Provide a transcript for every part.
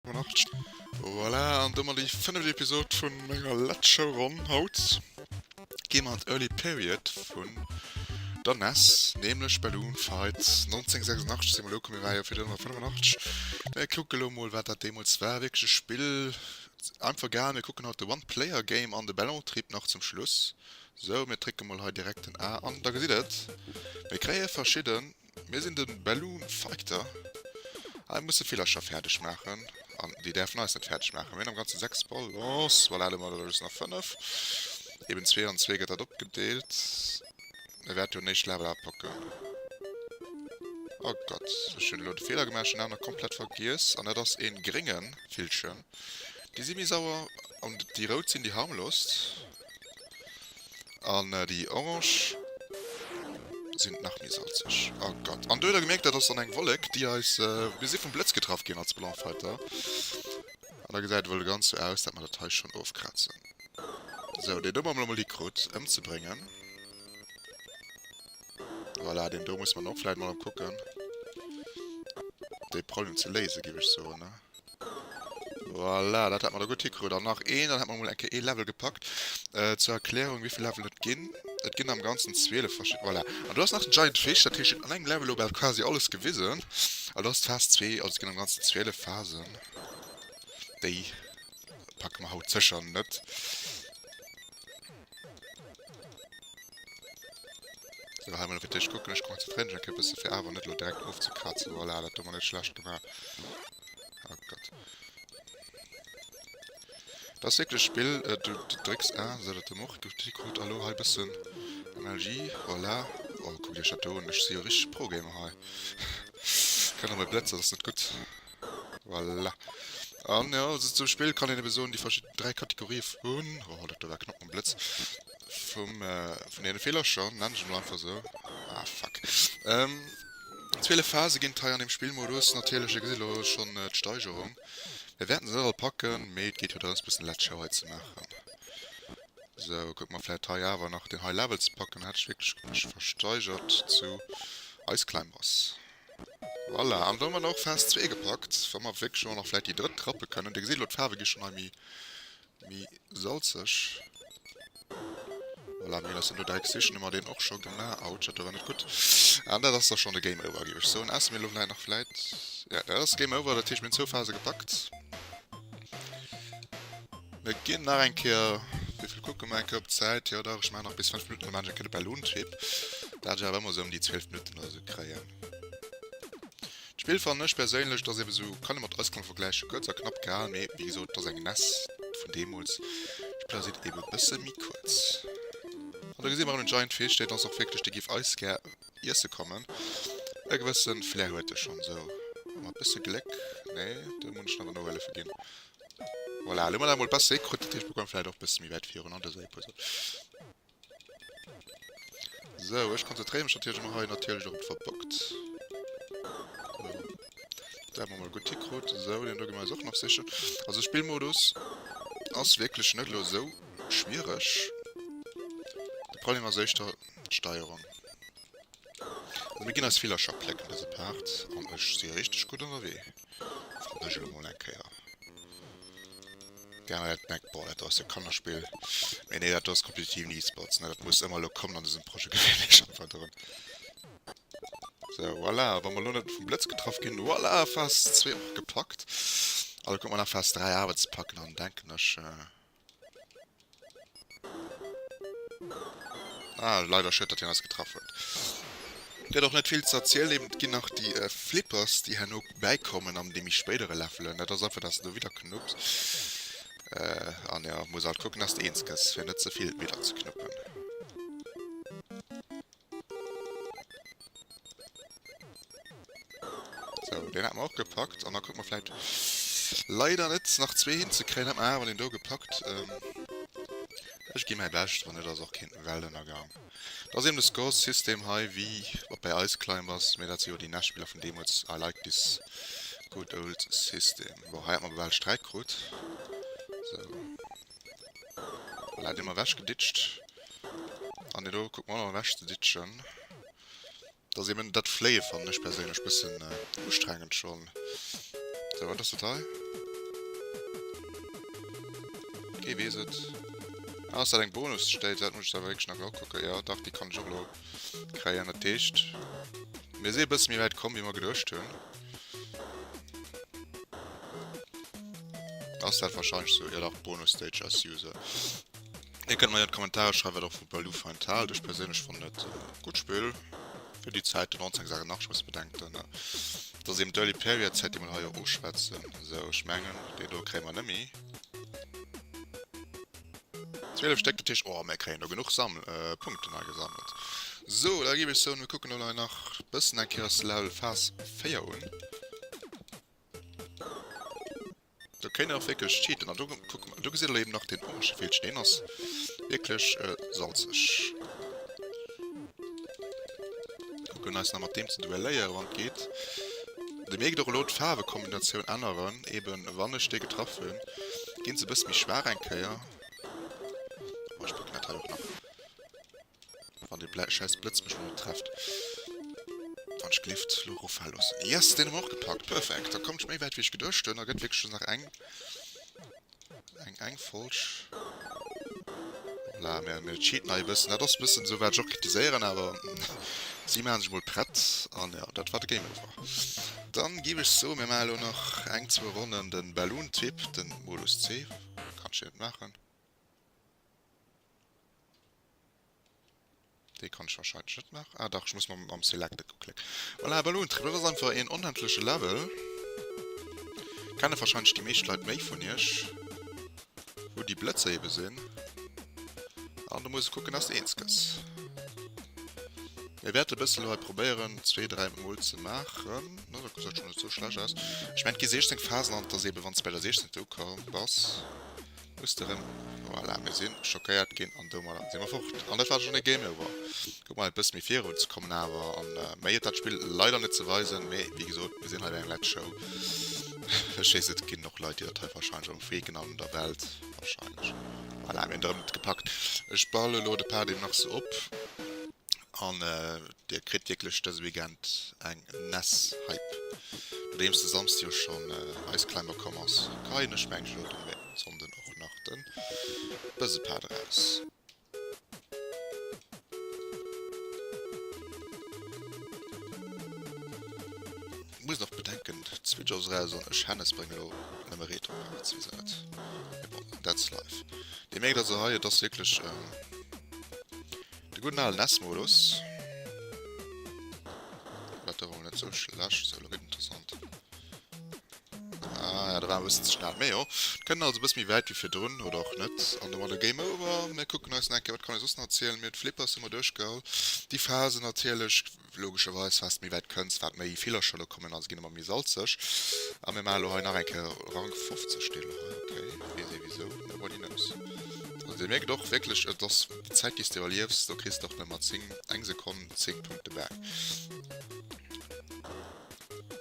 Voilà, an domat déi fënneft Episod vun menger Let's Show Ronn. Haut gi mer an d'Early Period vun der NES, nämlech Balloon Fight 1986 si mer elo komm, mir ware jo virdrun an der 85. Mir kucke lo mol wat dat deemools war, wierklech e Spill einfach gehal. Mir kucken haut de One Player Game an de Ballon Trip nach zum Schluss. Sou, mir drécke mol hei direkt den A an da gesitt et, mir kréie verschidden Mir sinn de Balloon Fighter. Hei musse Villercher fäerdeg maachen. An déi däerfen eis net fäerdeg maachen. Mir hunn am Ganze 6 Ballons. Voilà, elo maache mer just nach 5. Eben 2 an 2 gëtt dat opgedeelt. Mir wäerte jo den éischte Level awer packen. Oh Gott, ech hunn elo de Feeler gemaach, ech hunn den aner komplett vergiess. An dat ass ee grénge Villchen. Déi si méi sauer. An déi rout sinn déi harmlost. An déi orange sinn nach méi salzeg. Oh Gott. An do huet der gemierkt, dat ass dann eng Wollek, déi eis... Mir si vum Blëtz getraff ginn als Ballonfighter. An da gesäit et wuel ganz sou aus, dat mer dat hei schonn ofkrazen. Sou, deen do hu mer elo mol hikrut, ëmzebréngen. Voilà, deen do muss mer och vläit mol kucken, dee Problem ze léisen, géif ech soen, ne? Voilà, dat hat mer da gutt hikrut. An nach een, dann hätt mer mol eng Kéier ee Level gepackt. Zur Erklärung, wéivill Levelen et ginn. Et ginn am Ganzen 12 verschidden, voilà. An do ass nach den Giant Fish, dat heescht, an engem Level elo bal quasi alles gewisen. An do ass d'Phas 2, also et ginn am Ganzen 12 Phasen. Déi packe mer haut sécher net. Sou, hei mol fir d'éischt kucken. Ech konzentréiere mech eng Kéier e bësse fir awer net elo direkt ofzekrazen. Voilà, dat hu mer net schlecht gemaach. Oh Gott. Dat ass wierklech Spill. Du drécks A, sou dat de och gutt hikrut. A lo hei bëssen MLG. Voilà. Oh, kuckt iech dat do un. Ech si jo richteg Pro-Gamer hei. Kënnt nach mol Blëtzer, dat ass net gutt. Voilà. An jo, also zum Spill kann een ebe soen, déi verschidden 3 Kategorië vun, oh dat do war knapp mam Blëtz, vum, vun deene Villercher, nennen ech emol einfach esou, ah fuck, ähm, 12 Phase ginn et hei an deem Spillmodus. Natierlech, dir gesitt elo schonn d'Steigerung. Mir wäerten se net all packen, mee et geet jo drëms bëssen Let's Show hei ze maachen. Sou, kucke mer vläit hei awer nach deen hei Level ze packen, hat ech wierklech mech versteigert zu Ice Climbers. Voilà, an do hu mer dann och Phas 2 gepackt, wa mer wierklech och nach vläit déi drëtt rappe kënnen. Dir gesitt elo, d'Faarwe gi schonn hei méi, méi salzeg. Voilà, mir loossen do direkt sichen, hu mer deen och scho gemaach. Autsch, dat do war net gutt. An dat ass da schonn de Game Over, géif ech soen. Ausser mir elo vläit nach vläit, jo, dat ass Game Over, dat heescht, mir hunn zwou Phase gepackt. Mir ginn nach eng Kéier, wéivill kucke mer eng Kéier op d'Zäit, jo dach, ech maachen nach bis 5 Minutten, da maachen ech eng Kéier de Balloon Trip. Dat ech awer ëmmer esou ëm déi 12 Minutten oder esou kréien. D'Spill fannen ech perséinlech, et ass eben esou, kann ee mat Ice Climber vergläichen, kuerz a knapp gehalen, mee wéi gesot, et ass eng NES vun deemools, d'Spiller sinn eben e bësse méi kuerz. An do gesi mer erëm den Giant Fish, deen ass och wierklech, dee géif eis gär iesse kommen. E gewësse Flair huet e schonn, esou mat bësse Gléck, nee, do muss ech nach en Nohëllefe ginn. Voilà, elo hu mer dat emol besser hikrut, dat heescht mir kommen vläit och bësse méi wäit virun an dëser Episod. Sou, ech konzentréiere mech natierlech ëmmer hei natierlech och op d'Verbockt. Sou, dat hu mer emol gutt hikrut. Sou, deen do gi mer eis och nach sichen. Also Spillmodus ass wierklech net elo esou schwiereg. De Problem ass éischter d'Steierung. Also mir ginn eis Villercher plécken dëse Part an ech si richteg gutt ënnerwee. Fannen ech elo mol eng Kéier. Déi aner Leit denken, boah, dat do ass jo Kannerspill. Mee nee, dat do ass kompetitiven E-Sports, ne? Dat muss ëmmer elo kommen an dësem Projet, gewinne ech einfach drun. Sou, voilà, wa mer elo net vum Blëtz getraff ginn, voilà, Phas 2 och gepackt. A lo kucke mer nach Phas 3 awer ze packen an denken ech, Ah, leider schued, datt hien eis getraff huet. Gëtt och net vill ze erzielen, eben et ginn nach déi Flippers, déi herno bäikommen an déi méi spéidere Levelen. Dat ass einfach, dass de do widder knupps. An jo, muss alt kucken, dass de eens gëss, fir net ze vill widder ze knuppen. Sou, deen hat mer och gepackt. An da kucke mer vläit leider net nach zwee hinzekréien. Hat mer awer deen do gepackt. Ech gi mäi Bescht, wann net ass och keen Weltënnergang. Dat ass eben de Score-System hei wéi och bei Ice Climbers, mee dat si jo déi NES-Spiller vun deemools. I like this good old system. Bon, hei hat mer bal Sträit krut. Sou. Voilà, deen hu mer ewechgeditscht. An deen do kucke mer och nach ewechzeditschen. Dat ass eben dat Fléie fannen ech perséinlech bëssen ustrengend schonn. Sou, wat ass dat hei? Kee weess et. Ah, ass dat eng Bonus-Stage? Dat muss ech awer wierklech nach nokucken. Jo, dach, déi kann ech och elo kréien. Dat heescht, mir si e bësse méi wäit komm, wéi mer geduecht hunn. Ass dat wahrscheinlech sou? Jo, dach, Bonus-Stage as usual. Dir kënnt mer jo an d'Kommentare schreiwen, wat der vu Baloo Find haalt. Ech perséinlech fannen et e gutt Spill fir déi Zäiten, 1986, muss bedenken, dat ass eben d'Early Period Zäit, déi mer hei och uschwätzen. Sou, ech mengen, deen do kréie mer net méi. 12 Stéck, dat heescht, oh, mir kréien do genuch Sammel, Punkten hei gesammelt. Sou, da géif ech soen, mir kucken elo hei nach bëssen eng Kéier Level Phase 4 un. Do kéint een och wierklech cheaten. An do, kuck mol, do gesitt der eben nach deen orange Villchen, deen ass wierklech salzeg. Kucken eis nach mat deem ze duelléieren, wann et geet. Dir mierkt och elo d'Faarwekombinatioun änneren, eben wann ech dee getraff hunn, ginn se e bësse méi schwaach eng Kéier. Oh, ech packen dat hei och nach. Wann dee schäiss Blëtz mech elo net trefft. Wann ech gelift elo eroffale loossen. Yes, deen hu mer och gepackt. Perfekt. Da kommt ech méi wäit wéi ech geduecht hunn. Da gëtt wierklech just nach eng. Eng eng Folg. Voilà, mir, mir cheaten hei e bëssen. Dat ass e bëssen esou, wat ech och kritiséieren, awer si maache sech mol prett. An jo, dat war de Game Over. Dann géif ech soen, mir maache elo nach eng, zwou Ronnen de Balloon Trip, den Modus C. Kann ech deen net maachen? Dee kann ech wahrscheinlech net maachen. Ah dach, ech muss mam, mam Select et uklécken. Voilà, Balloon Trip, dat ass einfach een onendleche Level. Kenne wahrscheinlech déi meescht Leit méi vun iech. Wou déi Blëtzer ebe sinn. An du muss kucken, dass de eens gëss. Mir wäerte bëssen elo hei probéieren, zwee, dräi Mol ze maachen. No, dat gesäit schon net sou schlecht aus. Ech mengen, et gi 16 Phasen an et ass ebe, wann s de bei der 16. ukomm bass. Muss de rem. Voilà, mir sinn schockéiert ginn an domadder si mer fort. An dat war schon e Game Over. Kuck mol e bësse méi virun ze kommen awer an méi huet dat Spill leider net ze weisen, mee wéi gesot, mir sinn hei bei eng Let's Show. Ech weess et ginn och Leit déi dat hei wahrscheinlech erëm freaken an der Welt wahrscheinlech. Voilà, mir hunn et erëm net gepackt. Ech balle elo de Part eben nach sou op an Dir kritt wierklech dëse Weekend eng NES Hype. Nodeems de Samsde jo schonn Ice Climber komm ass, geheien ech mengen elo den Sonnden och nach den Bësepad eraus. Muss nach bedenken, d'Switch ass eraus an ech Hennes bréngen elo nëmme Retro Parts, wéi se net. Mee bon, that's life. Dir mierkt also hei, et ass wierklech. De gudden alen S-Modus. Dat do war net sou schlecht. Sou, lo gëtt interessant. Ah ja, da war e bëssen ze schnell. Mee jo, kënnen also e bësse méi wäit wéi virdrun, oder och net. An domadder Game Over. Mir kucken eis nach eng Kéier, wat kann ech soss nach erzielen? Mir hunn d'Flippers hu mer duerchgeholl. Déi Phasen natierlech. Logescherweis, wat s de méi wäit kënns, wat méi Villercher do kommen a se ginn ëmmer méi salzeg. A mir maache lo hei nach eng Kéier Rang 50 steet elo hei, ok, weess ee wisou, nobody knows. Also dir mierkt och wierklech, et ass déi Zäit déi s de iwwerliefs, do kriss de och nëmmer 10, eng Sekonn 10 Punkte bäi.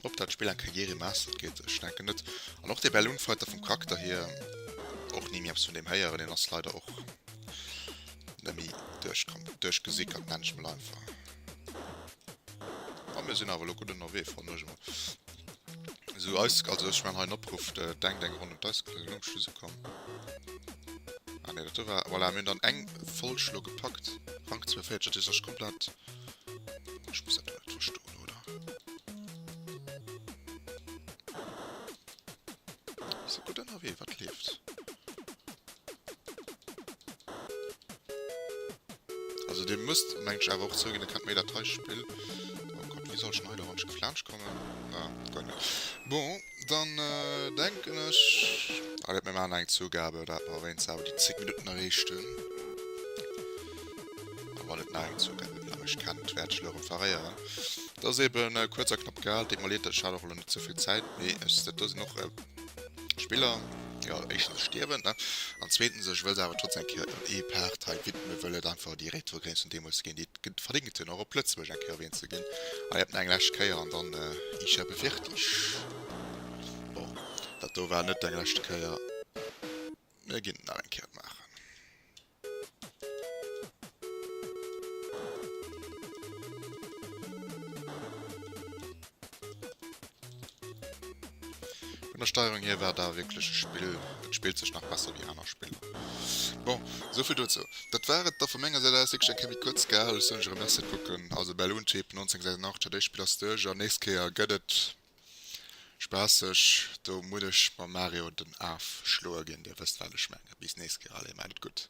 Ob dat Spill eng Kéier jee remastered gétt, ech denken net. An och dee Balloon Fighter vum Charakter hier, och ni méi eppes vun deem héieren, deen ass leider och net méi duerchkomm, duerchgesickert, nenn ech mol einfach. A mir sinn awer elo gutt ënnerwee, fannen ech emol. Esou eis, also ech man hei en Opruff, denkt eng Ronn un d'Ice Climber, elo um Schluss ukomm. Ah nee, dat do war, voilà, mir hunn dann eng Folg elo gepackt. Rank 42, dat heescht, ech komplett, ech muss dat do net verstoen, oder? Mir si gutt ënnerwee, wat leeft? Also dir müsst mengt ech awer och zouginn, der kennt méi dat hei Spill. Oh Gott, wéi soll ech denn hei derwansch geflaanscht kommen? Ah, guer net. Bon, dann denken ech, allez, mir maachen nach eng Zugabe, dat mer wéinst awer déi 10 Minutten erreecht hunn. A wann et nach eng Zugabe gëtt, an ech kennt, wäert ech elo erëm veréieren. Dat ass eben kuerz a knapp gehal. Deet mer leed, ech hat och elo net souvill Zäit, mee ech, dat do sinn och Spiller, jo, éischtens stierwen, ne, an zweetens, ech wëll se awer trotzdem eng Kéier ee Part hei widmen, wëll et einfach déi Retro Games vun deemools ginn, déi et verdingt hunn, och op Lëtzebuerg eng Kéier erwähnt ze ginn. Hei habt eng lescht Kéier an dann ich habe fertig. Bon, dat do war net eng lescht Kéier, mir ginn et nach eng Kéier maachen. Vun der Steierung hier war et awer wierklech e Spill, et spillt sech nach besser wéi aner Spiller. Bon, esouvill dozou. Dat war et da vu menger Säit aus. Wierklech eng Kéier méi kuerz gehal. Ech soen iech erëm Merci fir d'Kucken. Also Balloon Trip 1986, dat éischt Spill ass duerch an nächst Kéier gëtt et spaasseg. Do muss ech mam Mario den Af schloe ginn. Dir wësst wat ech mengen. Bis nächst Kéier, allez, maacht et gutt.